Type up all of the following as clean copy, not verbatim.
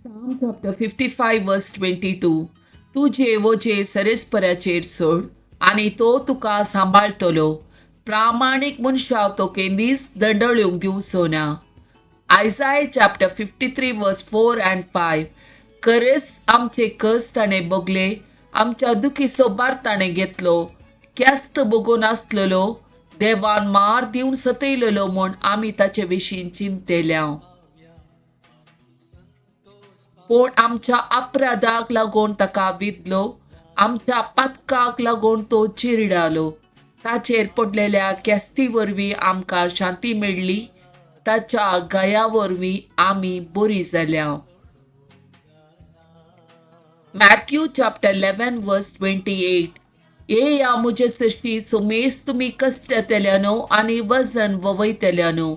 Psalm chapter 55 verse 22. तुजे वोजे सरेस्पराचेर सोड आनी तो तुका सांबाळटलो. प्रामाणीक मनशाक तो केन्नीच दंडळूंक दिवचो ना. Isaiah chapter 53 verse 4 and 5. खरेंच आमचे कस ताणें भोगले, आमच्या दुखीचो भार ताणें घेतलो. क्यास्त भोगून आसलेलो, देवान मार दिवन सतयलेलो म्हूण आमी ताचे विशीं चिंतल्या. पूण आमच्या अपराधाक लागून ताका विदलो, आमच्या पातकाक लागून तो चिरडालो. ताचेर पडलेल्या केस्ती वरवीं आमकां शांती मेळ्ळी, ताच्या गया वरवीं आमी बरी जाल्या. Matthew chapter 11 verse 28. येया म्हजे सरशी सुमेस तुमी कश्टतल्यानो आनी वजन ववयतल्यानो,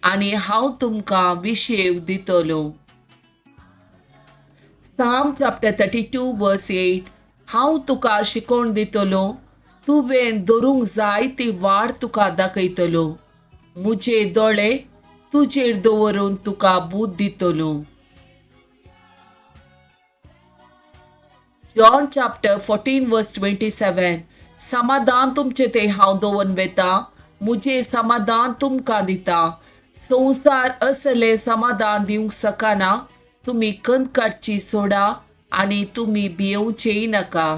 आनी हांव तुमकां विशेव दितलो. Psalm chapter 32 verse 8. हांव तुका शिकोवन दितलो, तुवें धरूंक जाय ती वाट तुका दाखयतलो. म्हजे दोळे तुजेर दवरून तुका बूद दितलो. John chapter 14 verse 27. समाधान तुमचें तें हांव दवरून वेता, म्हजें समाधान तुमकां दिता. संवसार असलें समाधान दिवंक शकना. तुमी कंत काडची सोडा आनी तुमी भियेवचेय नाका.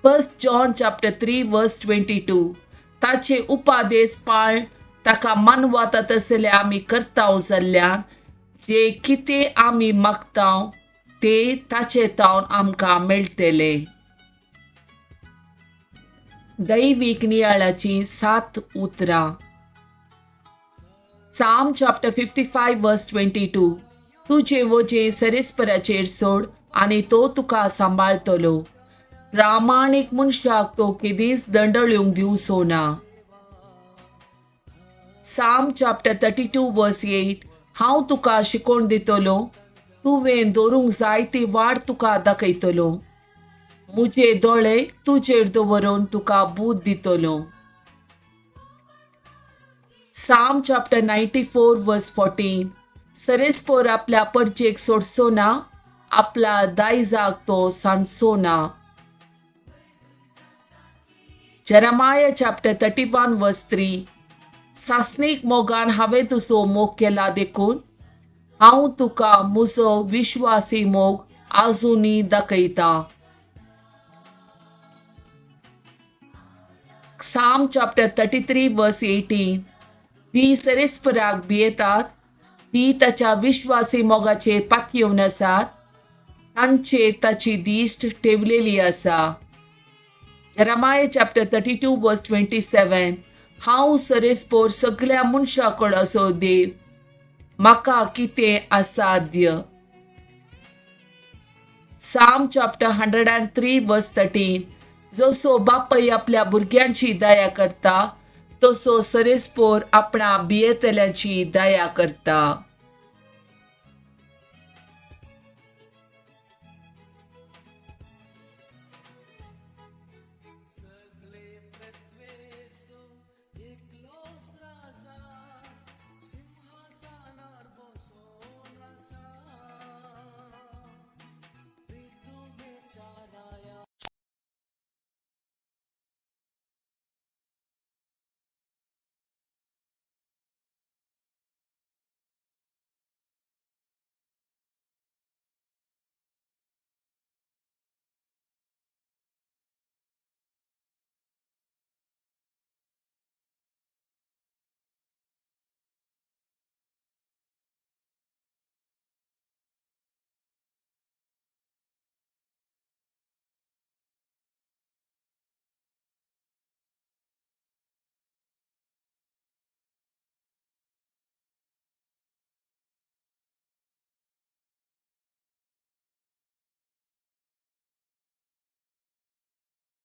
1 John chapter 3 verse 22. ताचे उपादेस पाळ ताका मानवता तसले आमी करता जाल्ल्यान जे कितें आमी मागता ते ताचे तावन आमकां मेळटले. दैवीक नियाळाची 7 उतरां. Psalm chapter 55 verse 22. तुजे वोजे सरेस्पराचेर सोड आनी तो तुका सांबाळटलो. प्रामाणीक मनशाक तो केदीच दंडळूंक दिवचो ना. Psalm chapter 32 verse 8. हांव तुका शिकोवन दितलो, तुवें दवरूंक जाय ती वाट तुका दाखयतलो. म्हजे दोळे तुजेर दवरून तुका बूद दितलो. Psalm chapter 94 verse 14. सरेस्पोर आपल्या परजेक सोडचो ना, आपल्या दायजाक तो सांडचो ना. Jeremiah chapter 31 verse 3. सासणीक मोगान हांवें तुजो मोग केला देखून हांव तुका म्हजो विश्वासी मोग आजुनूय दाखयता. Psalm chapter 33 verse 18. बी सरेस्पराक भियेतात, बी ताच्या विश्वासी मोगाचेर पातयेवन आसात, तांचेर ताची दिश्ट ठेवलेली आसा. Jeremiah chapter 32 verse 27. हांव सरेस्पोर सगळ्या मनशां कडेन असो देव, म्हाका कितें असाध्य. Psalm chapter 103 verse 13. जसो बापय आपल्या भुरग्यांची दया करता, तसो सरेस्पोर आपणा भियेतल्यांची दया करता.